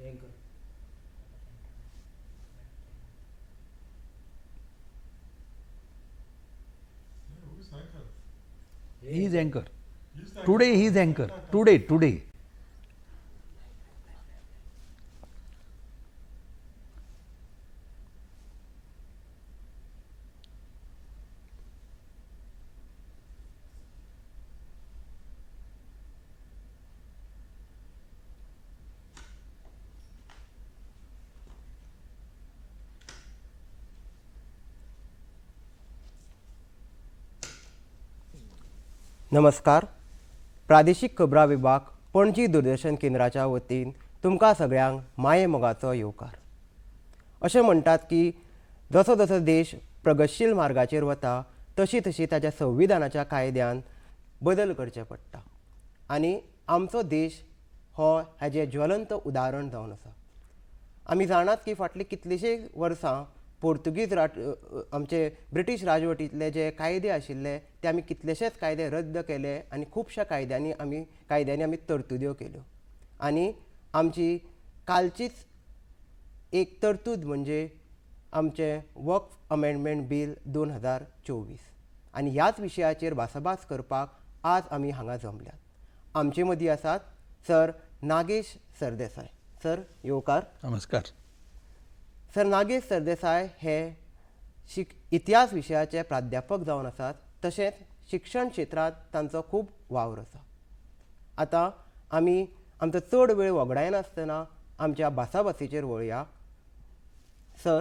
Anchor. Yeah, who's anchor? He is anchor. He's the Today he is anchor. Today, today. नमस्कार. प्रादेशीक खबरां विभाग पणजी दूरदर्शन केंद्राच्या वतीन तुमकां सगळ्यांक माये मोगाचो येवकार. अशें म्हणटात की जसो जसो देश प्रगतशील मार्गाचेर वता तशी तशी ताच्या संविधानाच्या कायद्यान बदल करचे पडटा आनी आमचो देश हो हाजें ज्वलंत उदाहरण जावन आसा. आमी जाणात की फाटलीं कितलींशीं वर्सां पोर्तुगीज आमचे ब्रिटीश राजवटींतले जे कायदे आशिल्ले ते आमी कितलेशेच कायदे रद्द केले आनी खुबश्या कायद्यांनी आमी तरतुद्यो केल्यो आनी आमची कालचीच एक तरतूद म्हणजे आमचें वक्फ अमेंडमेंट बील 2024 आनी ह्याच विशयाचेर भासाभास करपाक आज आमी हांगा जमल्यात. आमचे मदीं आसात सर नागेश सरदेसाय. सर येवकार. नमस्कार. सर नागेश सरदेसाय हे इतिहास विशयाचे प्राध्यापक जावन आसात, तशेंच शिक्षण क्षेत्रांत तांचो खूब वावर आसा. आतां आमी आमचो चड वेळ वगडायनासतना आमच्या भासाभासीचेर वळया. सर,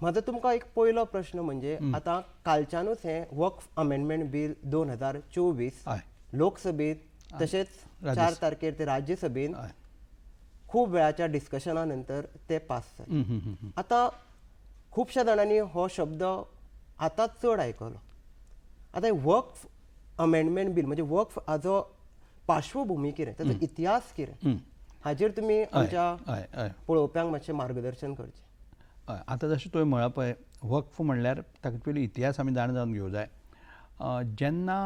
म्हजो तुमकां एक पयलो प्रश्न म्हणजे आतां कालच्यानूच हें वक्फ अमेंडमेंट बील 2024 लोकसभेंत तशेंच 4 तारखेर ते राज्यसभेंत खूब वेळाच्या डिस्कशना नंतर ते पास जाले. आतां खुबश्या जाणांनी हो शब्द आतांच चड आयकलो. आतां वक्फ अमेंडमेंट बील म्हणजे वक्फ हाजो पार्श्वभुमी कितें, ताचो इतिहास कितें, हाजेर तुमी आमच्या पळोवप्यांक मातशें मार्गदर्शन करचें. आतां जशें तुवें म्हळां पळय, वक्फ म्हणल्यार ताका पयलीं इतिहास आमी जाणा जावन घेवंक जाय. जेन्ना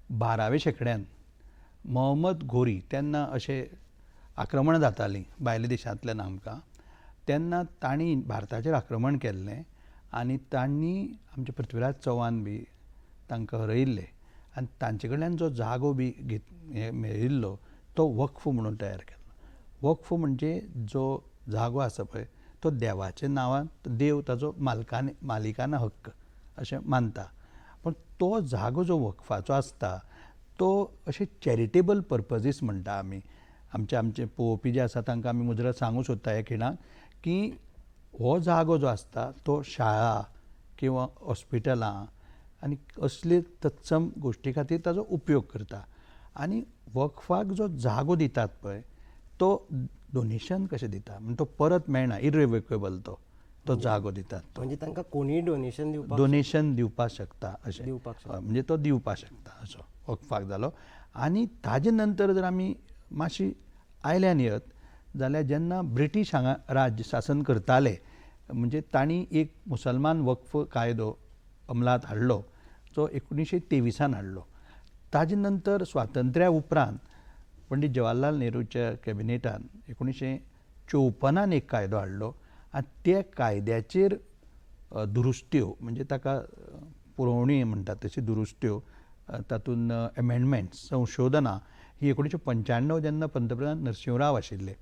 12व्या शेंकड्यान मोहम्मद घोरी तेन्ना अशें आक्रमणां जातालीं भायल्या देशांतल्यान आमकां, तेन्ना तांणी भारताचेर आक्रमण केल्लें आनी तांणी आमचे पृथ्वीराज चव्हाण बी तांकां हरयिल्ले आनी तांचे कडल्यान जो जागो बी हे मेळिल्लो तो वक्फ म्हणून तयार केलो. वक्फ म्हणजे जो जागो आसा पळय तो देवाच्या नांवान, देव ताजो मालिकाना हक्क अशें मानता. पूण तो जागो जो वक्फाचो आसता तो अशें चॅरिटेबल पर्पजीस म्हणटा आमी. आमचे आमचे पळोवपी जे आसा तांकां आमी मुजरत सांगूंक सोदता ह्या खिणाक की हो जागो जो आसता तो शाळा किंवा हॉस्पिटलां आनी असले तत्सम गोश्टी खातीर ताजो उपयोग करता. आनी वक्फाक जो जागो दितात पळय तो डोनेशन कशें दिता, म्हणजे तो परत मेळना, इरिवोकेबल तो जागो दितात. म्हणजे तांकां कोणीय डोनेशन दिवपाक डोनेशन दिवपाक शकता अशें, दिवपाक शकता, म्हणजे तो दिवपाक शकता असो वक्फाक जालो. आनी ताजे नंतर जर आमी मातशी आयल्यान येत जाल्यार जेन्ना ब्रिटीश हांगा राज्य शासन करताले म्हणजे तांणी एक मुसलमान वक्फ कायदो अंमलांत हाडलो जो 1923 हाडलो. ताजे नंतर स्वातंत्र्या उपरांत पंडीत जवाहरलाल नेहरूच्या कॅबिनेटान 1954 एक कायदो हाडलो आनी त्या कायद्याचेर दुरुस्त्यो म्हणजे ताका पुरवणी म्हणटात तशी दुरुस्त्यो, तातूंत एमेंडमेंट्स, संशोधनां ही 1995 जेन्ना पंतप्रधान नरसिंहराव आशिल्ले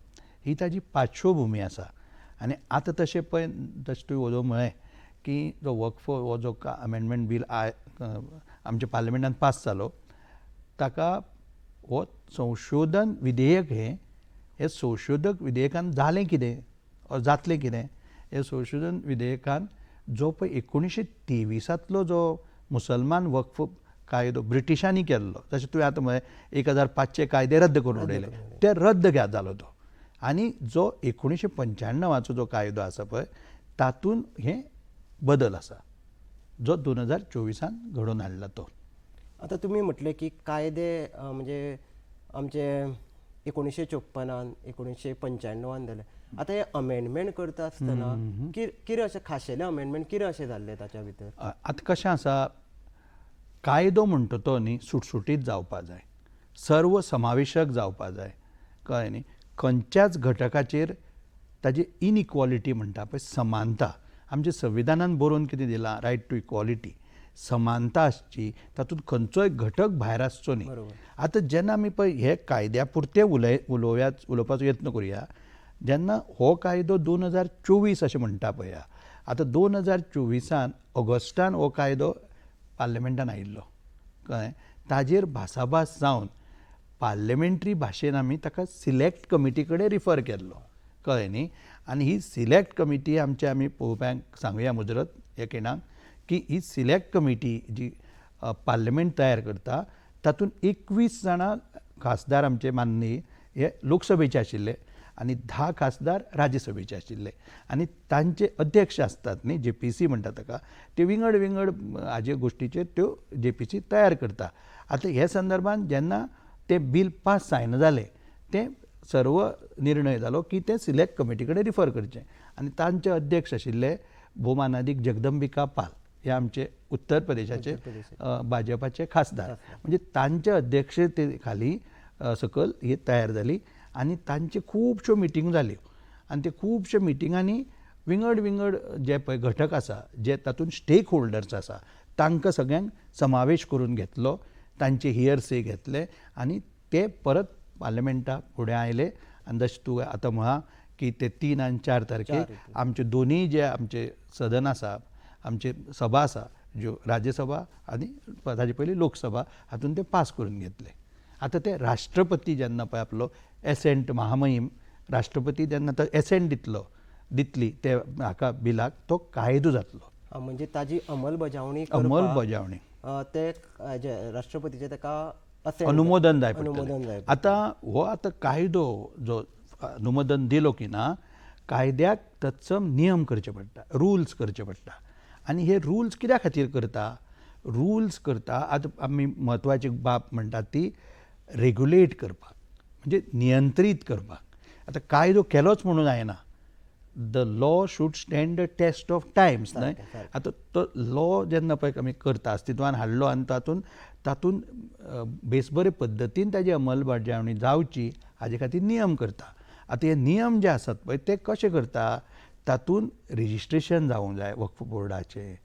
ही ताजी पार्श्वभुमी आसा. आनी आतां तशें पळय जशें तुवें वोदोळ म्हळें की जो वक्फ हो जो अमेंडमेंट बील आमच्या पार्लमेंटान पास जालो ताका हो संशोधन विधेयक हें संशोधक विधेयकान जालें कितें ऑर जातलें कितें, हें संशोधन विधेयकान जो पळय 1923 जो मुसलमान वक्फ कायदो ब्रिटिशांनी केल्लो, जशें तुवें आतां म्हळें 1500 कायदे रद्द करून उडयले, ते रद्द जालो तो. आनी जो 1995 जो कायदो आसा पळय तातूंत हें बदल आसा जो 2024 घडोवन हाडला तो. आतां तुमी म्हटलें की कायदे म्हणजे आमचे 1954 1995 जाले. आतां हे अमेंडमेंट करता आसतना कितें अशें खाशेलें अमेंडमेंट कितें अशें जाल्लें ताच्या भितर? आतां कशें आसा, कायदो म्हणटा तो न्ही सुटसुटीत जावपा जाय, सर्व समावेशक जावपा जाय, कळ्ळें न्ही. खंयच्याच घटकाचेर ताजी इनइक्वॉलिटी म्हणटा पळय, समानता आमच्या संविधानान बरोवन कितें दिलां, रायट टू इक्वॉलिटी, समानता आसची, तातूंत खंयचोय घटक भायर आसचो न्ही. आतां जेन्ना आमी पळय हे कायद्या पुरते उलोवपाचो यत्न करुया, जेन्ना हो कायदो 2024 अशें म्हणटा पळया, आतां 2024 ऑगस्टान हो कायदो पार्लमेंटान आयिल्लो, कळ्ळें, ताजेर भासाभास जावन पार्लमेंटरी भाशेन आमी ताका सिलेक्ट कमिटी कडेन रिफर केल्लो, कळ्ळें न्ही. आनी ही सिलेक्ट कमिटी आमचे आमी पळोवप्यांक सांगुया मुजरत हे खिणाक की ही सिलेक्ट कमिटी जी पार्लमेंट तयार करता तातूंत 21 जाणां खासदार आमचे माननीय हे लोकसभेचे आशिल्ले आनी 10 खासदार राज्यसभेचे आशिल्ले आनी तांचे अध्यक्ष आसतात न्ही, जेपीसी म्हणटा ताका, ते विंगड विंगड हाजे गोश्टीचेर त्यो जेपीसी तयार करता. आतां हे संदर्भान जेन्ना तें बील पास जायना जालें तें सर्व निर्णय जालो की तें सिलेक्ट कमिटी कडेन रिफर करचें आनी तांचे अध्यक्ष आशिल्ले भोवमानादीक जगदंबिका पाल हे आमचे उत्तर प्रदेशाचे भाजपाचे खासदार, म्हणजे तांच्या अध्यक्षते खाली सकयल ही तयार जाली आनी तांचे खुबश्यो मिटींग जाल्यो आनी ते खुबश्यो मिटिंगांनी विंगड विंगड जे पळय घटक आसा, जे तातूंत स्टेक होल्डर्स आसा, तांकां सगळ्यांक समावेश करून घेतलो, तांचे हियरसे घेतले आनी ते परत पार्लमेंटा फुडें आयले. आनी जशें तूं आतां म्हळां की ते 3 आनी 4 तारखेक आमचे दोनूय जे आमचे सदन आसा, आमचे सभा आसा, ज्यो राज्यसभा आनी ताजे पयलीं लोकसभा, हातून ते पास करून घेतले. आतां ते राष्ट्रपती जेन्ना पळय आपलो एसेंट महामहीम राष्ट्रपती जेन्ना तो एसेंट दितली ते हाका बिलाक, तो कायदो जातलो, म्हणजे ताजी अंमलबजावणी, अंमलबजावणी ते राष्ट्रपतीचे ताका अनुमोदन जाय पडटलें. आतां हो आतां कायदो जो अनुमोदन दिलो की ना, कायद्याक तत्सम नियम करचे पडटा, रुल्स करचे पडटा. आनी हे रुल्स कित्या खातीर करता, रुल्स करता आतां आमी म्हत्वाची बाब म्हणटा ती रेगुलेट करपाक, म्हणजे नियंत्रीत करपाक. आतां कायदो केलोच म्हणून जायना, the law should stand the test of times न्हय. आतां तो लॉ जेन्ना पळय आमी करता, अस्तित्वान हाडलो आनी तातूंत तातूंत बेस बरे पद्दतीन ताजी अंमलबजावणी जावची हाजे खातीर नियम करता. आतां हे नियम जे आसात पळय ते कशे करता, तातूंत रजिस्ट्रेशन जावंक जाय वक्फ बोर्डाचें,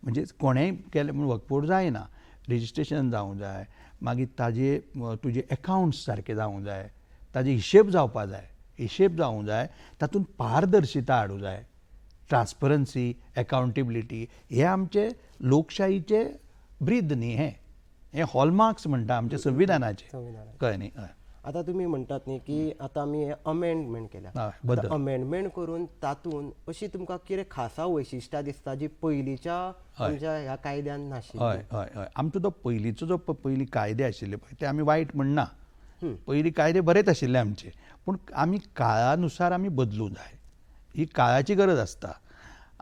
म्हणजे कोणेंय केलें म्हूण वक्फ बोर्ड जायना, रजिस्ट्रेशन जावंक जाय, मागीर ताजे तुजे एकावंट्स सारके जावंक जाय, ताजे हिशेब जावपा जाय, हिशेब जावंक जाय, तातूंत पारदर्शिता हाडूंक जाय, ट्रान्सपरन्सी, एकावंटेबिलिटी, हे आमचे लोकशाहीचे ब्रीद न्ही, हे हे हॉलमार्क्स म्हणटा आमचे संविधानाचे, कळ्ळें न्ही. आतां तुमी म्हणटात न्ही की आतां आमी हे अमेंडमेंट केल्या, अमेंडमेंट करून तातूंत अशी तुमकां कितें खासा वैशिश्ट्यां दिसता जी पयलींच्या आमच्या ह्या कायद्यान नाशिल्ली? हय हय हय, आमचो तो पयलींचो जो पयलीं कायदे आशिल्ले पळय ते आमी वायट म्हणना, पयलीं कायदे बरेच आशिल्ले आमचे, पूण आमी काळानुसार आमी बदलूंक जाय, ही काळाची गरज आसता.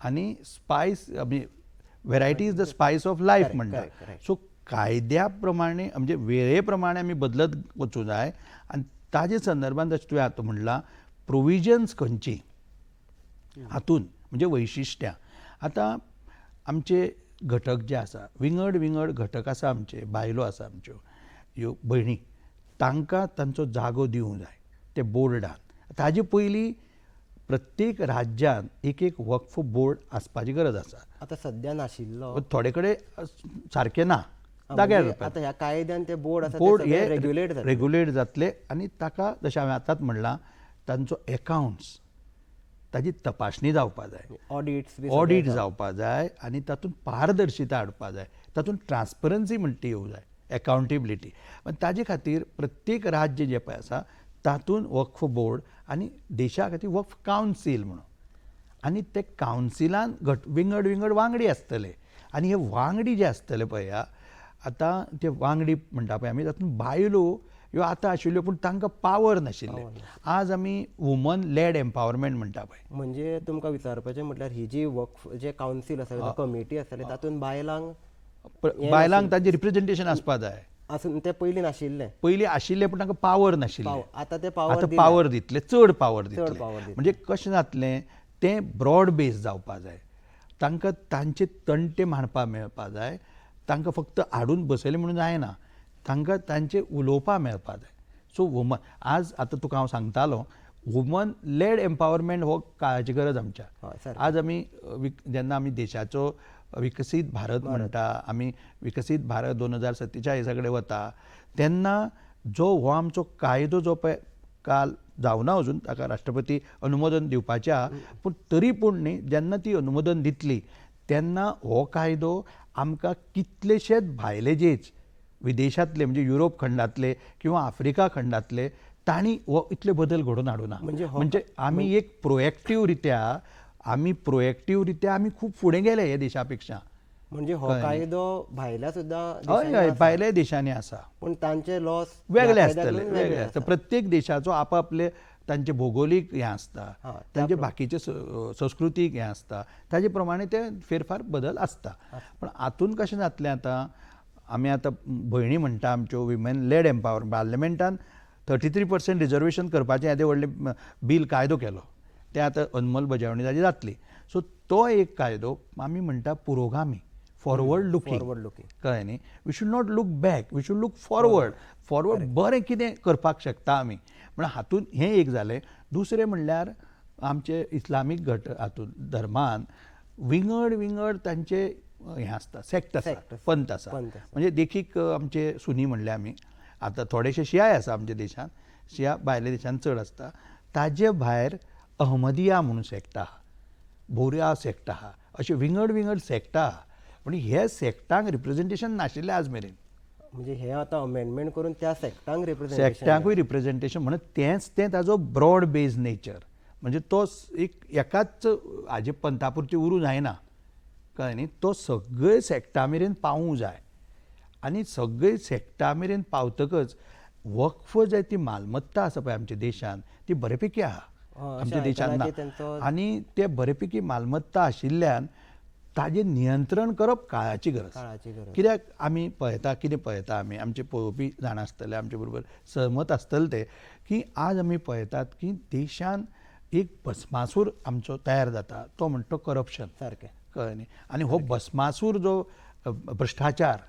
आनी स्पायस, आमी variety is the spice of life म्हणटा, सो कायद्या प्रमाणे म्हणजे वेळे प्रमाणे आमी बदलत वचूं जाय. आनी ताजे संदर्भान जशें तुवें आतां म्हणलां प्रोविजन्स खंयची हातून म्हणजे वैशिश्ट्यां, आतां आमचे घटक जे आसा, विंगड विंगड घटक आसा आमचे, बायलो आसा आमच्यो, ह्यो भयणी, तांकां तांचो जागो दिवंक जाय ते बोर्डान. ताजे पयलीं प्रत्येक राज्यान एक एक वक्फ बोर्ड आसपाची गरज आसा. आतां सद्या नाशिल्लो, थोडे कडेन सारकें ना जाग्यार. आतां ह्या कायद्यान ते बोर्ड आसा बोर्ड हे रेग्युलेट रेग्युलेट जातले आनी ताका जशें हांवें आतांच म्हणलां तांचो एकावंट्स ताजी तपासणी जावपा जाय, ऑडिट जावपा जाय आनी तातूंत पारदर्शिता हाडपा जाय, तातूंत ट्रान्सपरन्सी म्हणटा ती येवंक जाय, एकावंटेबिलिटी. ताजे खातीर प्रत्येक राज्य जें पळय आसा तातूंत वक्फ बोर्ड आनी देशा खातीर वक्फ कावन्सील म्हणून, आनी ते कावन्सिलान विंगड विंगड वांगडी आसतले आनी हे वांगडी जे आसतले पळया, आतां ते वांगडी म्हणटा पळय आमी, तातूंत बायलो ह्यो आतां आशिल्ल्यो पूण तांकां पावर नाशिल्ले. आज आमी वुमन लेड एम्पावरमेंट म्हणटा पळय. म्हणजे तुमकां विचारपाचें म्हटल्यार ही जी वक्फ जे कावन्सील आसा, कमिटी आसतली, तातूंत बायलांक बायलांक तांचें रिप्रेजेंटेशन आसपा जाय. आसून ते पयलीं नाशिल्ले, पयलीं आशिल्ले पूण तांकां पावर नाशिल्ले, आतां ते पावर पावर दितले, चड पावर दितले. म्हणजे कशें जातलें तें ब्रॉड बेज जावपा जाय, तांकां तांचे तंटे मांडपा मेळपा जाय, तांकां फक्त हाडून बसयलें म्हणून जायना, तांकां तांचें उलोवपा मेळपा जाय. सो वुमन आज आतां तुका हांव सांगतालो वुमन लेड एम्पावरमेंट हो काळाची गरज आमच्या. हय, सारकें. आज आमी जेन्ना आमी देशाचो विकसीत भारत म्हणटा, आमी विकसीत भारत 2047 कडेन वता तेन्ना जो हो आमचो कायदो जो पळय काल जावना अजून, ताका राष्ट्रपती अनुमोदन दिवपाचें आहा, पूण तरी पूण न्ही जेन्ना ती अनुमोदन दितली तेन्ना हो कायदो आमकां कितलेशेच भायले जेच विदेशांतले म्हणजे युरोप खंडांतले किंवा आफ्रिका खंडांतले तांणी हो इतले बदल घडोवन हाडूना. म्हणजे आमी एक प्रोएक्टीव रित्या आमी खूब फुडें गेले हे देशा पेक्षा. म्हणजे हो कायदो भायल्या सुद्दां हय हय भायल्या देशांनी आसा, पूण तांचे लॉस वेगळे आसतले, वेगळे आसता. प्रत्येक देशाचो आपापले तांचे भौगोलीक हें आसता, तांचे बाकीचे संस्कृतीक हें आसता, ताजे प्रमाणे ते फेरफार बदल आसता. पण हातून कशें जातलें आतां आमी आतां भयणी म्हणटा आमच्यो विमेन लेड एम्पावर, पार्लमेंटान 33% रिजर्वेशन करपाचें येदें व्हडलें बील कायदो केलो, तें आतां अंमलबजावणी ताजी जातली. सो तो एक कायदो आमी म्हणटा पुरोगामी, फॉरवर्ड लुकींग, कळ्ळें न्ही. We should not look back, we should look forward. Forward बरें कितें करपाक शकता आमी म्हण हातूंत हें एक जालें. दुसरें म्हणल्यार आमचे इस्लामीक घट हातूंत धर्मान विंगड विंगड तांचे हें आसता, सेक्ट आसा, पंथ आसा. म्हणजे देखीक आमचे सुनी म्हणले आमी, आतां थोडेशे शियाय आसा आमच्या देशांत, शिया भायल्या देशांत चड आसता. ताजे भायर अहमदिया म्हणून सेक्ट आहा, बोऱ्या सेक्ट आहा, अशे विंगड विंगड सेक्ट आहा. पूण हे सेक्टांक रिप्रेजेंटेशन नाशिल्लें आज मेरेन. म्हणजे हे आतां अमेंडमेंट करून त्या सेक्टांक रिप्रेजेंटेशन, सेक्टांकूय रिप्रेजेंटेशन म्हणून तेंच तें ताजो ब्रॉड बेज नेचर, म्हणजे तो एक एकाच हाजे पंथा पुरती उरूं जायना, कळ्ळें न्ही. तो सगळे सेक्टा मेरेन पावूंक जाय आनी सगळे सेक्टा मेरेन पावतकच वक्फ जे ती मालमत्ता आसा पळय आमच्या देशांत ती बरेपैकी आहा आमच्या देशांत ना, आनी ते बरेपैकी मालमत्ता आशिल्ल्यान ताजें नियंत्रण करप काळाची गरज. कित्याक आमी पळयता, कितें पळयता आमी, आमचे पळोवपी जाणा आसतले, आमचे बरोबर सहमत आसतले ते, की आज आमी पळयतात की देशान एक भस्मासूर आमचो तयार जाता, तो म्हणटा करप्शन, सारकें, कळ्ळें न्ही. आनी हो भस्मासूर जो भ्रश्टाचार,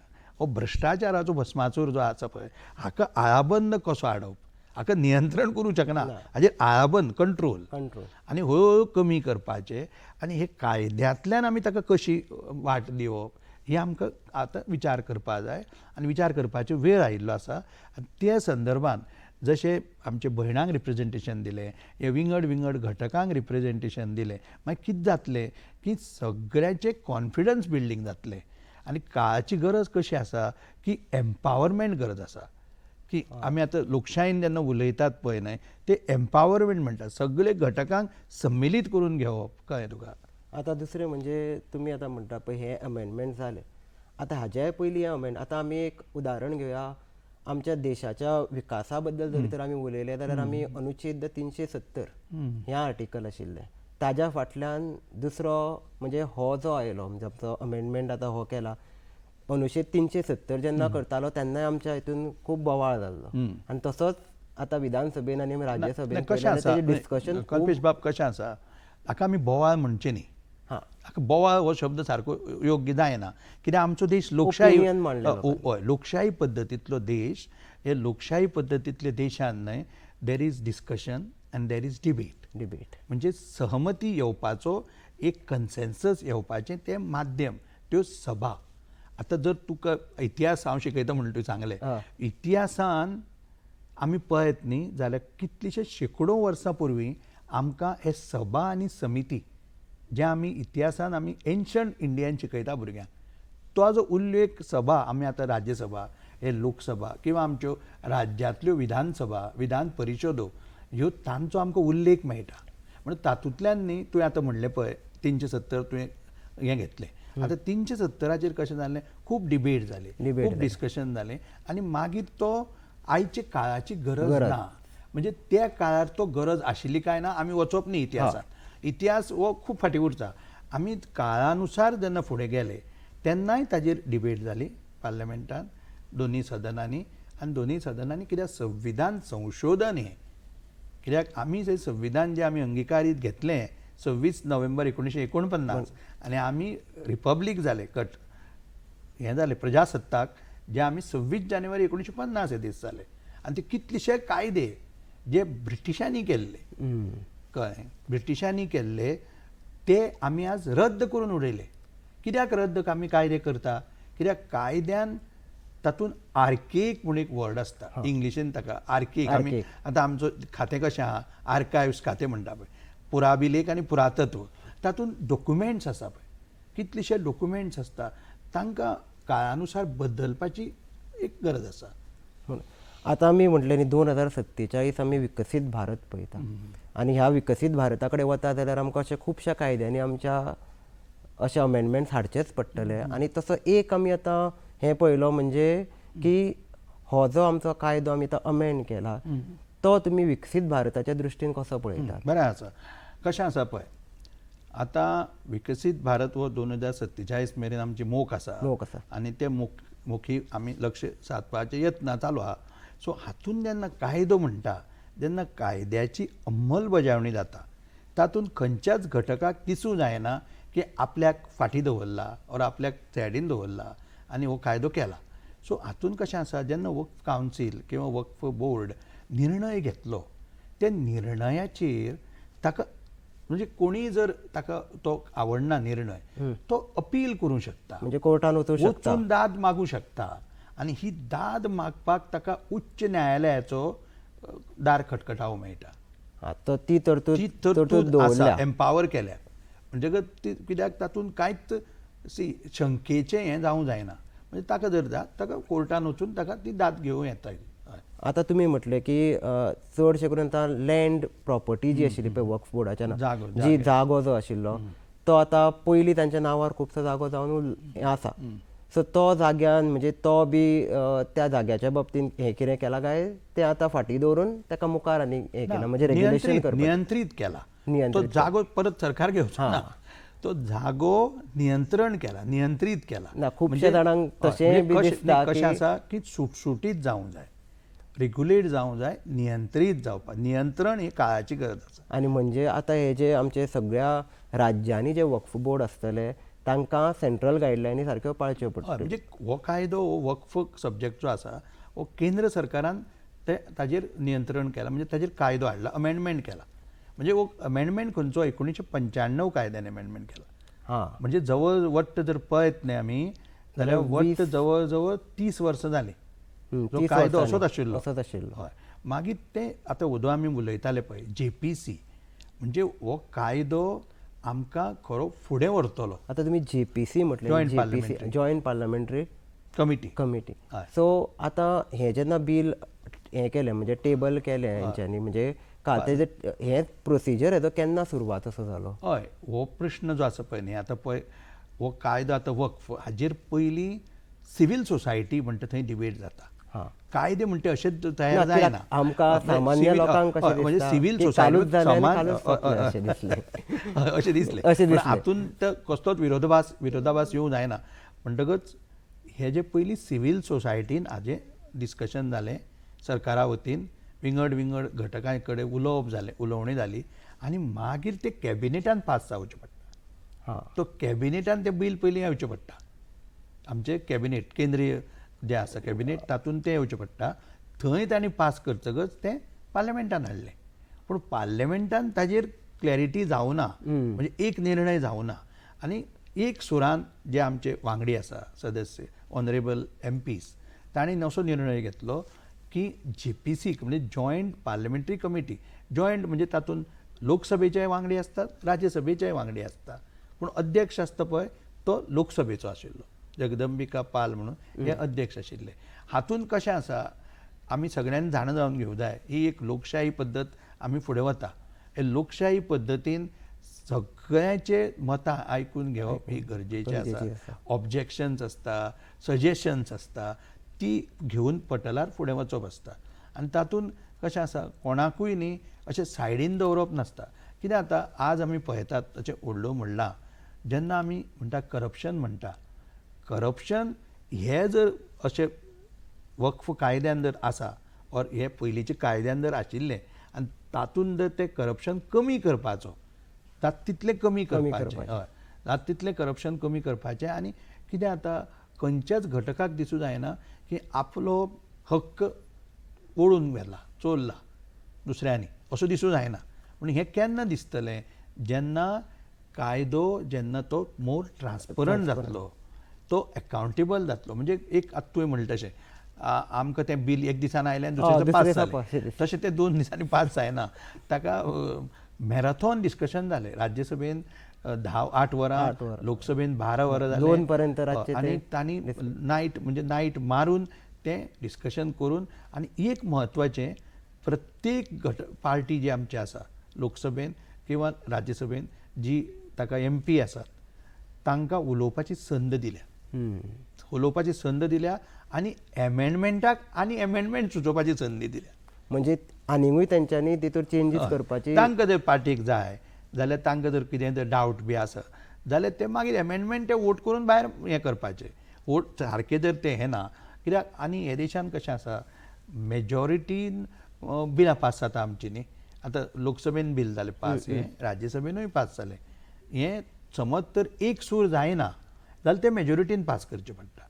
हो भ्रश्टाचाराचो भस्मासूर जो आसा पळय हाका आळाबंद कसो हाडप, हाका नियंत्रण करूंक शकना, हाजेर आळाबंद, कंट्रोल आनी हळूहळू कमी करपाचें आनी हे कायद्यांतल्यान आमी ताका कशी वाट दिवप हे आमकां आतां विचार करपा जाय आनी विचार करपाचो वेळ आयिल्लो आसा. आनी त्या संदर्भान जशें आमचे भयणांक रिप्रेजेंटेशन दिलें, हे विंगड विंगड घटकांक रिप्रेजेंटेशन दिलें, मागीर कितें जातलें की सगळ्यांचें कॉन्फिडन्स बिल्डींग जातलें. आनी काळाची गरज कशी आसा की एम्पावरमेंट गरज आसा, की आमी आतां लोकशायेन जेन्ना उलयतात पळय न्हय ते एम्पावरमेंट म्हणटात, सगळे घटकांक सम्मिलीत करून घेवप, कळ्ळें तुका. आतां दुसरें म्हणजे तुमी आतां म्हणटा पळय हे अमेंडमेंट जाले, आतां हाज्याय पयलीं अमेंड, आतां आमी एक उदाहरण घेवया आमच्या देशाच्या विकासा बद्दल जरी तर आमी उलयले जाल्यार आमी अनुच्छेद 370 हें आर्टिकल आशिल्लें, ताज्या फाटल्यान दुसरो म्हणजे हो जो आयलो म्हणजे आमचो अमेंडमेंट आतां हो केला अनुच्छेद 370 जेन्ना करतालो तेन्नाय आमच्या हितून खूब बोवाळ जाल्लो आनी तसोच आतां विधानसभेन आनी राज्यसभेन डिस्कशन. कल्पेश बाब कशें आसा, हाका आमी बोवाळ म्हणचें न्ही, हाका बोवाळ हो शब्द सारको योग्य जायना, कित्याक आमचो देश लोकशाही, हय लोकशाही पद्दतींतलो देश, हे लोकशाही पद्दतींतल्या देशान न्हय there is discussion and there is debate, debate म्हणजे सहमती येवपाचो एक कन्सेन्सस येवपाचें तें माध्यम त्यो सभा. आतां जर तुका इतिहास हांव शिकयता म्हणून तुवें सांगलें, इतिहासान आमी पळयत न्ही जाल्यार कितलीशे शेंकडो वर्सां पूर्वी आमकां हे सभा आनी समिती जे आमी इतिहासान आमी एन्शंट इंडियन शिकयता भुरग्यांक, तो जो उल्लेख सभा आमी आतां राज्यसभा, हे लोकसभा किंवा आमच्यो राज्यांतल्यो विधानसभा, विधान परिशदो ह्यो तांचो आमकां उल्लेख मेळटा. म्हणून तातूंतल्यान न्ही तुवें आतां म्हणलें पळय 370 तुवें हें घेतलें, आतां 370चेर कशें जालें, खूब डिबेट जाली, खूब डिस्कशन जालें आनी मागीर तो आयच्या काळाची गरज ना, म्हणजे त्या काळार तो गरज आशिल्ली काय ना आमी वचप न्ही इतिहासांत, इतिहास हो खूब फाटीं उरता. आमी काळानुसार जेन्ना फुडें गेले तेन्नाय ताजेर डिबेट जाली पार्लमेंटान दोनूय सदनांनी, आनी दोनूय सदनांनी कित्याक संविधान संशोधन हें, कित्याक आमी जें संविधान जें आमी अंगिकारीत घेतलें 26 नोव्हेंबर 1949 आनी आमी रिपब्लीक जाले, कट हें जालें प्रजासत्ताक, जे आमी 26 जानेवारी 1950 हे दीस जाले आनी ते कितलेशे कायदे जे ब्रिटिशांनी केल्ले, कळ्ळें, ब्रिटिशांनी केल्ले ते आमी आज रद्द करून उडयले. कित्याक रद्द आमी कायदे करता? कित्याक कायद्यान तातूंत आर्केक म्हूण एक वर्ड आसता, इंग्लिशीन ताका आर्केक. आमी आतां आमचो खातें कशें आहा, आर्कायव्स खातें म्हणटा पळय, पुराभिलेख आनी पुरातत्व, तातूंत डॉक्युमेंट्स आसा पळय, कितलेशे डॉक्युमेंट्स आसता, तांकां काळानुसार बदलपाची एक गरज आसा. आतां आमी म्हटलें न्ही 2047 आमी विकसीत भारत पळयता आनी ह्या विकसीत भारता कडेन वता जाल्यार आमकां अशें खुबश्या कायद्यांनी आमच्या अशे अमेंडमेंट्स हाडचेच पडटले. आनी तसो एक आमी आतां हें पळयलो म्हणजे की हो जो आमचो कायदो आमी आतां अमेंड केला तो तुमी विकसीत भारताच्या दृश्टीन कसो पळयतात? बरें आसा, कशें आसा पळय, आतां विकसीत भारत हो 2047 मेरेन आमची मोख आसा, मोख आसा आनी ते मोखी आमी लक्ष सादपाचे यत्न चालू आहा. सो हातून जेन्ना कायदो म्हणटा, जेन्ना कायद्याची अंमलबजावणी जाता तातूंत खंयच्याच घटकाक दिसूं जायना की आपल्याक फाटीं दवरला ओर आपल्याक सायडीन दवरला आनी हो कायदो केला. सो हातूंत कशें आसा, जेन्ना वक्फ कावन्सील किंवा वक्फ बोर्ड निर्णय घेतलो त्या निर्णयाचेर ताका म्हणजे कोणीय जर ताका तो आवडना निर्णय तो अपील करूं शकता, म्हणजे कोर्टान वचूं शकता, वचून दाद मागूं शकता आनी ही दाद मागपाक ताका उच्च न्यायालयाचो दार खटखटावं मेळटा. तो ती तरतूद आसा, एम्पावर केल्या म्हणजे ती कित्याक तातूंत कांयच सी शंकेचें हें जावं जायना, म्हणजे ताका जर ताका कोर्टान वचून ताका ती दाद घेवं येता. आतां तुमी म्हटलें की चडशें करून आतां लँड प्रॉपर्टी जी आशिल्ली पळय वक्फ बोर्डाच्या जी जागो जो आशिल्लो तो आतां पयलीं तांच्या नांवार खुबसो जागो जावन आसा, सो तो जाग्यान म्हणजे तो बी त्या जाग्याच्या बाबतींत हें कितें केलां काय तें आतां फाटीं दवरून ताका मुखार आनी हें केलां, म्हणजे रेग्युलेशन करपाक नियंत्रीत केला, तो जागो परत सरकार घेवचो ना, तो जागो नियंत्रण केला, नियंत्रीत केला ना. खुबश्या जाणांक तशें बी दिसता कशें आसा की सुटसुटीत जावंक जाय, रेग्युलेट जावंक जाय, नियंत्रीत जावपाक, नियंत्रण ही काळाची गरज आसा. आनी म्हणजे आतां हे जे आमचे सगळ्या राज्यांनी जे वक्फ बोर्ड आसतले तांकां सेंट्रल गायडलायनी सारक्यो पाळच्यो पडटल्यो. म्हणजे हो कायदो हो वक्फ सब्जेक्ट जो आसा हो केंद्र सरकारान ते ताजेर नियंत्रण केलां, म्हणजे ताजेर कायदो हाडला, अमेंडमेंट केला. म्हणजे हो अमेंडमेंट खंयचो 1995 कायद्यान अमेंडमेंट केला. हां, म्हणजे जवळ वट्ट जर पळयत न्ही आमी जाल्यार वट्ट जवळ जवळ 30 वर्सां जालीं जो कायदो असोच आशिल्लो, असोच आशिल्लो. हय, मागीर ते आतां उदो आमी उलयताले पळय JPC, म्हणजे हो कायदो आमकां खरो फुडें व्हरतलो. आतां तुमी JPC म्हटलें, JPC joint parliamentary committee. So आतां हें जेन्ना बील हें केलें म्हणजे टेबल केलें हेंच्यांनी, म्हणजे तेजें हें प्रोसिजर हेजो केन्ना सुरवात असो जालो? हय, हो प्रश्न जो आसा पळय न्ही, आतां पळय हो कायदो आतां वक्फ हाजेर पयलीं सिवील सोसायटी म्हणटा थंय डिबेट जाता. कायदे म्हणटे अशेंच तयार जायना, आमकां सामान्य लोकांक म्हणजे सिवील सोसायटी अशें दिसलें, अशें दिसलें. हातूंत कसलोच विरोधाभास येवंक जायना. म्हणटकच हे जे पयलीं सिवील सोसायटीन हाजें डिस्कशन जालें, सरकारा वतीन विंगड विंगड घटकां कडेन उलोवप जालें, उलोवणी जाली आनी मागीर ते कॅबिनेटान पास जावचें पडटा. तो कॅबिनेटान तें बील पयलीं येवचें पडटा, आमचें कॅबिनेट केंद्रीय जें आसा कॅबिनेट तातूंत तें येवचें पडटा, थंय तांणी पास करतकच तें पार्लमेंटान हाडलें. पूण पार्लमेंटान ताजेर क्लॅरिटी जावना, म्हणजे एक निर्णय जावना आनी एक सुरान जे आमचे वांगडी आसा सदस्य ऑनरेबल MPs तांणी असो निर्णय घेतलो की JPC म्हणजे जॉयंट पार्लमेंटरी कमिटी, जॉयंट म्हणजे तातूंत लोकसभेचे वांगडी आसतात, राज्यसभेचे वांगडी आसतात, पूण अध्यक्ष आसता पळय तो लोकसभेचो आशिल्लो, जगदंबिका पाल म्हणून हे अध्यक्ष आशिल्ले. हातूंत कशें आसा, आमी सगळ्यांनी जाणा जावन घेवंक जाय, ही एक लोकशाही पद्दत आमी फुडें वता, हे लोकशाही पद्दतीन सगळ्यांचे मतां आयकून घेवप ही गरजेचें आसा. ऑब्जेक्शन्स आसता, सजेशन्स आसता, ती घेवन पटलार फुडें वचप आसता. आनी तातूंत कशें आसा, कोणाकूय न्ही अशें सायडीन दवरप नासता. कितें जाता आज आमी पळयतात अशें व्हडलो म्हणलां, जेन्ना आमी म्हणटा करप्शन म्हणटा, करप्शन हे जर अशें वक्फ कायद्यान जर आसा ऑर हे पयलींच्या कायद्यान जर आशिल्लें आनी तातूंत जर तें करप्शन कमी करपाचो, जाता तितलें कमी करपाचें, हय, जाता तितलें करप्शन कमी करपाचें. आनी कितें जाता, खंयच्याच घटकाक दिसूं जायना की आपलो हक्क ओडून व्हेला, चोरला, दुसऱ्यांनी असो दिसूं जायना. पूण हें केन्ना दिसतलें, जेन्ना कायदो जेन्ना तो मोर ट्रान्सपरंट जातलो, तो एकाउंटेबल जातलो. म्हणजे एक आतां तुवें म्हणलें तशें आमकां तें बील एक दिसान आयलें आनी दुसऱ्या दिसा पास जालें, तशें तें 2 दिसांनी पास जायना. ताका मॅराथॉन डिस्कशन जालें राज्यसभेन 8 वरां, लोकसभेन 12 वरां जालें, 2 पर्यंत आनी तांणी नायट म्हणजे नायट मारून तें डिस्कशन करून. आनी एक म्हत्वाचें, प्रत्येक घट पार्टी जी आमची आसा लोकसभेन किंवा राज्यसभेन जी ताका MP आसात तांकां उलोवपाची संद दिल्या, उलोवपाची संद दिल्या आनी एमेंडमेंटाक आनी एमेंडमेंट सुचोवपाची संदी दिल्या. म्हणजे आनीकूय तेंच्यांनी तितूर चेंजीस करपाची, तांकां जर पार्टीक जाय जाल्यार, तांकां जर कितें जर डावट बी आसा जाल्यार ते मागीर एमेंडमेंट ते वोट करून भायर हें करपाचें. वोट सारकें जर तें हें ना कित्याक, आनी हे देशान कशें आसा मेजॉरिटीन बिलां पास जाता आमची न्ही. आतां लोकसभेन बील जालें पास, हें राज्यसभेनूय पास जालें, हें समज तर एक सूर जायना जाल्यार तें मेजॉरिटीन पास करचें पडटा,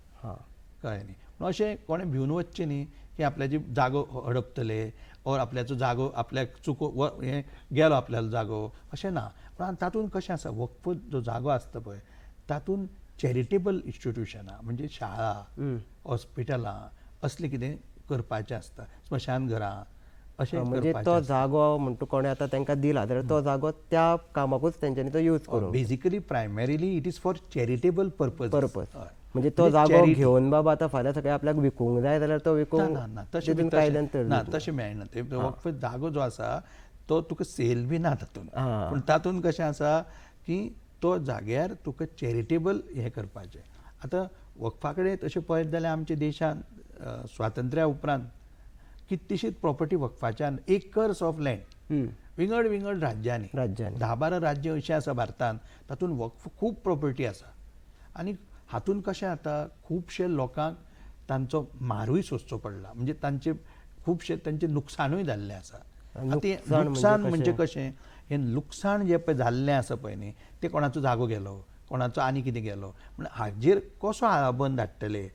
कळ्ळें न्ही. पूण अशें कोणें भिवन वचचें न्ही की आपल्याची जागो हडपतले ओर आपल्याचो जागो आपल्याक चुको हें गेलो आपल्यालो जागो, अशें ना. पूण तातूंत कशें आसा, वक्फ जो जागो आसता पळय तातूंत चॅरिटेबल इन्स्टिट्युशनां म्हणजे शाळा, हॉस्पिटलां असलें कितें करपाचें आसता, स्मशानघरां अशें. म्हणजे तो जागो म्हणटा कोणें आतां तांकां दिला जाल्यार तो जागो त्या कामाकूच तेंच्यांनी तो यूज करूं. Basically primarily it is for charitable purpose. म्हणजे तो जागो घेवन बाबा आतां फाल्यां सकाळीं आपल्याक विकूंक जाय जाल्यार तो विकूंक ना, तशें मेळना. ते वक्फ जागो जो आसा तो तुका सेल बी ना तातूंत. पूण तातूंत कशें आसा की तो जाग्यार तुका चॅरिटेबल हें करपाचें. आतां वक्फा कडेन तशें पळयत जाल्यार आमच्या देशांत स्वातंत्र्या उपरांत कितलीशीच प्रॉपर्टी वक्फाच्यान, एकर्स ऑफ लँड विंगड विंगड राज्यांनी, 10-12 राज्यां अशीं आसा भारतांत, तातूंत वक्फ खूब प्रॉपर्टी आसा. आनी हातूंत कशें जाता, खुबशे लोकांक तांचो मारूय सोंसचो पडला, म्हणजे तांचे खुबशे तांचें लुकसाणूय जाल्लें आसा. आतां लुकसाण म्हणजे कशें, हें लुकसाण जें पळय जाल्लें आसा पळय न्ही, तें कोणाचो जागो गेलो, कोणाचो आनी कितें गेलो, म्हण हाजेर कसो आळाबंद हाडटले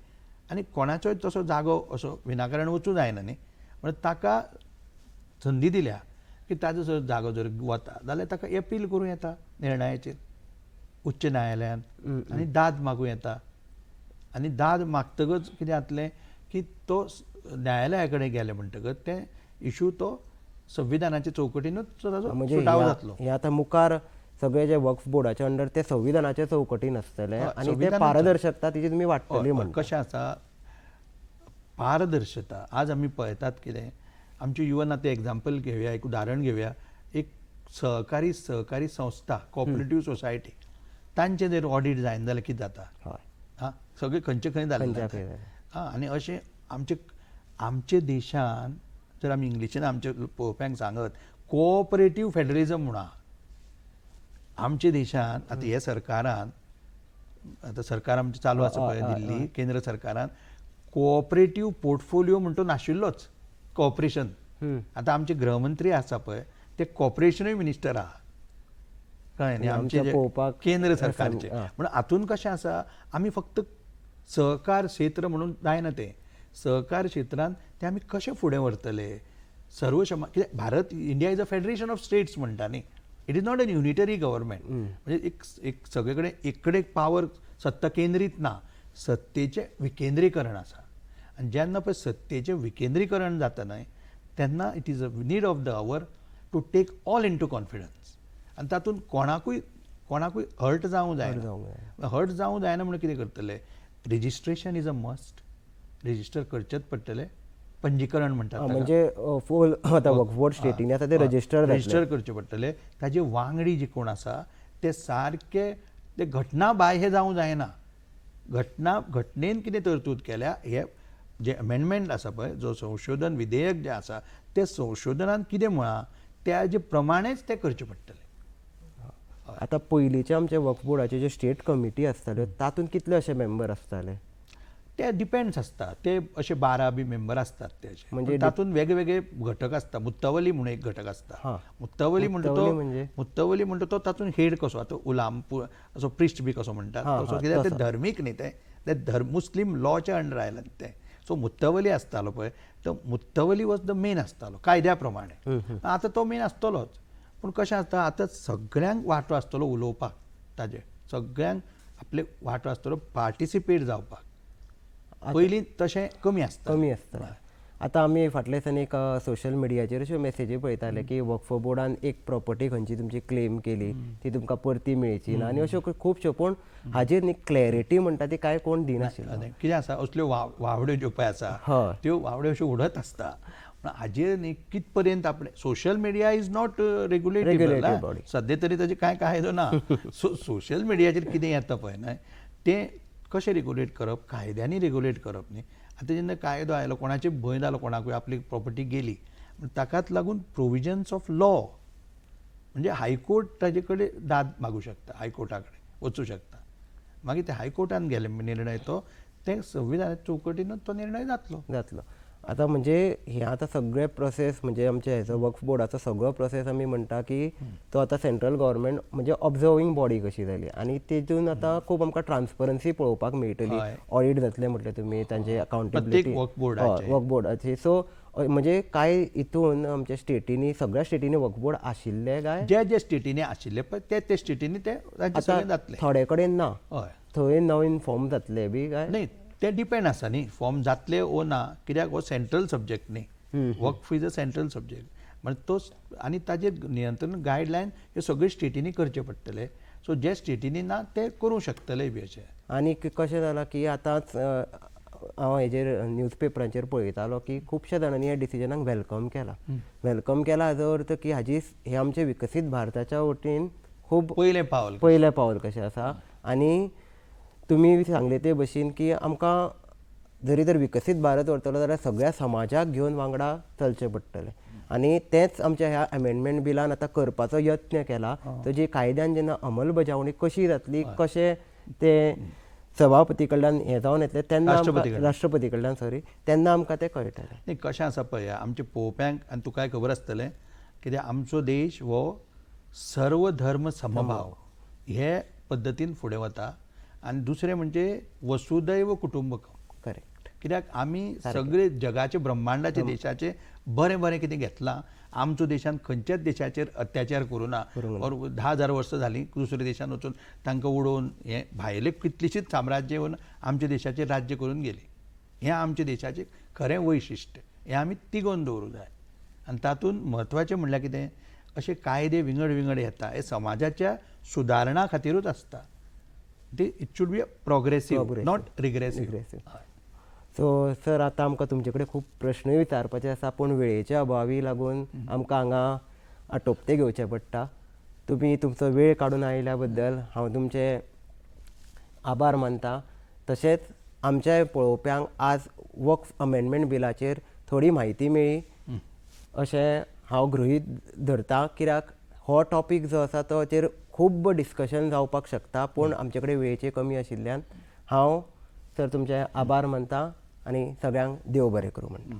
आनी कोणाचोय तसो जागो असो विनाकारण वचूं जायना न्ही. म्हणून ताका संदी दिल्या की ताजो जर जागो जर वता जाल्यार ताका एपील करूं येता निर्णयाचेर उच्च न्यायालयान आनी दाद मागूं येता. आनी दाद मागतकच कितें जातलें की तो न्यायालया कडेन गेले म्हणटकच तें इशू तो संविधानाचे चौकटीनूच ताजो सुटावो जातलो. हे आतां मुखार सगळे जे वक्फ बोर्डाच्या अंडर ते संविधानाचे चौकटीन आसतले आनी ते पारदर्शकता तिची तुमी वाडटली. म्हणून कशें आसा पारदर्शता, आज आमी पळयतात कितें आमचे इवन आतां एग्जाम्पल घेवया, एक उदाहरण घेवया, एक सहकारी सहकारी संस्था कॉपरेटीव सोसायटी तांचें जर ऑडीट जायना जाल्यार कितें जाता, आं सगळें खंयचे खंय जालें. आं आनी अशें आमचे आमचे देशान जर आमी इंग्लिशीन आमचे पळोवप्यांक सांगत कोऑपरेटीव फेडरलिजम म्हूण आहा आमच्या देशान. आतां हे सरकारान, आतां सरकार आमचें चालू आसा पळय दिल्ली केंद्र सरकारान, कोऑपरेटीव पोर्टफोलियो म्हणटो नाशिल्लोच कॉपरेशन. आतां आमचे गृहमंत्री आसा पळय ते कॉपरेशनूय मिनिस्टर आहा, कळ्ळें न्ही, आमचे केंद्र सरकारचे. म्हणून हातून कशें आसा, आमी फक्त सहकार क्षेत्र म्हणून जायना, तें सहकार क्षेत्रान तें आमी कशें फुडें व्हरतले सर्व क्षमा. कित्याक Bharat, India is a federation of states म्हणटा न्ही, it is not an unitary government. म्हणजे एक एक सगळे कडेन एक कडेन पावर सत्ता केंद्रीत ना, सत्तेचें विकेंद्रीकरण आसा. आनी जेन्ना पळय सत्तेचें विकेंद्रीकरण जाता न्हय तेन्ना it is a need of the hour to take all into confidence. आनी तातूंत कोणाकूय कोणाकूय हर्ट जावूं जायना. हर्ट जावूं जायना म्हणून कितें करतले, registration is a must, register करचेंच पडटलें, पंजीकरण म्हणटात म्हणजे फूल वक्फ स्टेटींनी आसा ते रजिस्टर रजिस्टर करचे पडटले. ताजे वांगडी जे कोण आसा ते सारके ते घटना बाह्य जावूं जायना, घटना घटनेन कितें तरतूद केल्या हे जे अमेंडमेंट आसा पळय, जो संशोधन विधेयक जें आसा ते संशोधनान कितें म्हळां त्या प्रमाणेच तें करचें पडटलें. आतां पयलींचे आमचे वक्फ बोर्डाचे जे स्टेट कमिटी आसताल्यो तातूंत कितले अशे मेंबर आसताले? ते डिपेंड्स आसता, ते अशे 12 बी मेंबर आसतात ते अशे, म्हणजे तातूंत वेगवेगळे घटक आसता. मुत्तवली म्हणून एक घटक आसता, मुत्तवली म्हणटा तो, मुत्तवली म्हणटा तो तातूंत हेड कसो, आतां उलाम असो प्रिस्ट बी कसो म्हणटात तसो, कित्याक ते धर्मीक न्ही, ते धर्म मुस्लीम लॉच्या अंडर आयला तें, सो मुत्तवली आसतालो पळय, तो मुत्तवली वॉज the main आसतालो कायद्या प्रमाणे. आतां तो मेन आसतलोच, पूण कशें आसता आतां सगळ्यांक वांटो आसतलो उलोवपाक, ताजे सगळ्यांक आपले वांटो आसतलो पार्टिसिपेट जावपाक. पयलीं तशें कमी आसता, कमी आसता. आतां आमी फाटल्या दिसांनी एक सोशल मिडियाचेर अश्यो मेसेजी पळयताले की वक्फ बोर्डान एक प्रॉपर्टी खंयची तुमची क्लेम केली ती तुमकां परती मेळची ना आनी अश्यो खुबश्यो, पूण हाजेर न्ही क्लॅरिटी म्हणटा ती कांय कोण दिनाशिल्लो. कितें आसा असल्यो वावड्यो ज्यो पळय आसा त्यो वावड्यो अश्यो उडत आसता, पूण हाजेर न्ही कित पर्यंत आपणें social media is not regulated सद्या तरी, ताजे कांय कायदो ना. सो सोशल मिडियाचेर कितें येता पळय न्हय तें कशें रेगुलेट करप, कायद्यांनी रेगुलेट करप न्ही. आतां जेन्ना कायदो आयलो कोणाचे भंय जालो कोणाकूय आपली प्रॉपर्टी गेली, ताकाच लागून प्रोविजन्स ऑफ लॉ म्हणजे हायकोर्ट ताजे कडेन दाद मागूं शकता, हायकोर्टा कडेन वचूं शकता. मागीर ते हायकोर्टान गेले निर्णय तो ते संविधानाच्या चौकटीनूच तो निर्णय जातलो जातलो. आतां म्हणजे हे आतां सगळे प्रोसेस म्हणजे आमचे हेजो वक्फ बोर्डाचो सगळो प्रोसेस आमी म्हणटा की तो आतां सेंट्रल गव्हर्मेंट म्हणजे ऑब्जर्वींग बॉडी कशी जाली आनी तेतून आतां खूब आमकां ट्रान्सपरन्सी पळोवपाक मेळटली. ऑडिट जातलें म्हटलें तुमी तांचे अकाउंटेबिलिटी वक्फ बोर्डाचे, वक्फ बोर्डाचे. सो म्हणजे कांय हितून आमच्या स्टेटींनी सगळ्या स्टेटींनी वक्फ बोर्ड आशिल्ले काय जे जे स्टेटींनी आशिल्ले पळय ते ते स्टेटींनी ते जातले, थोडे कडेन ना. थंय नवीन फॉर्म जातले बी काय न्ही, ते डिपेंड आसा न्ही फॉर्म जातले ओ ना, कित्याक हो सेंट्रल सब्जेक्ट न्ही, Waqf is a central subject म्हणजे तो आनी ताजेर नियंत्रण गायडलायन हे सगळे स्टेटींनी करचे पडटले. सो जे स्टेटींनी ना ते करूं शकतले बी अशें. आनी कशें जालां की आतांच हांव हेजेर न्यूज पेपरांचेर पळयतालो की खुबश्या जाणांनी ह्या डिसिजनाक welcome केला. Welcome केला हाजो अर्थ की हाजी हे आमचे विकसीत भारताच्या वतीन खूब पयलें पावल, पयलें पावल कशें आसा. आनी तुमी सांगले ते भशेन की आमकां जरी तर विकसीत भारत व्हरतलो जाल्यार सगळ्या समाजाक घेवन वांगडा चलचें पडटलें आनी तेंच आमच्या ह्या अमेंडमेंट बिलान आतां करपाचो यत्न केला. तर जी कायद्यान जेन्ना अंमलबजावणी कशी जातली, कशें तें सभापती कडल्यान हें जावन येतलें तेन्ना, राष्ट्रपती कडल्यान सॉरी, तेन्ना आमकां तें कळटलें. न्ही कशें आसा पळय आमचे पळोवप्यांक आनी तुकाय खबर आसतलें कित्याक आमचो देश हो सर्व धर्म समभाव हे पद्दतीन फुडें वता आनी दुसरें म्हणजे वसुदैव कुटुंबकम. करेक्ट. कित्याक आमी सगळे जगाचे ब्रह्मांडाचे देशाचे बरें बरें कितें घेतलां, आमचो देशान खंयच्याच देशाचेर अत्याचार करूं ना. और 10,000 वर्सां जालीं दुसऱ्या देशान वचून तांकां उडोवन हें भायले कितलीशीच साम्राज्य येवन आमच्या देशाचेर राज्य करून गेली. हें आमच्या देशाचें खरें वैशिश्ट्य, हें आमी तिगोवन दवरूंक जाय. आनी तातूंत म्हत्वाचें म्हणल्यार कितें, अशे कायदे विंगड विंगड येता हे समाजाच्या सुदारणा खातीरूच आसता. It should be progressive, not regressive. So sir आतां आमकां तुमचे कडेन खूब प्रश्नूय विचारपाचे आसा, पूण वेळेच्या अभावी लागून आमकां हांगा आटोपते घेवचें पडटा. तुमी तुमचो वेळ काडून आयिल्ल्या बद्दल हांव तुमचे आभार मानता. तशेंच आमच्या पळोवप्यांक आज वक्फ अमेंडमेंट बिलाचेर थोडी म्हायती मेळ्ळी अशें हांव गृहीत धरता, कित्याक हो टॉपीक जो आसा तोचेर खूब डिस्कशन जावपाक शकता, पूण आमचे कडेन वेळेची कमी आशिल्ल्यान हांव सर तुमचे आभार मानता आनी सगळ्यांक देव बरें करूं म्हणटा.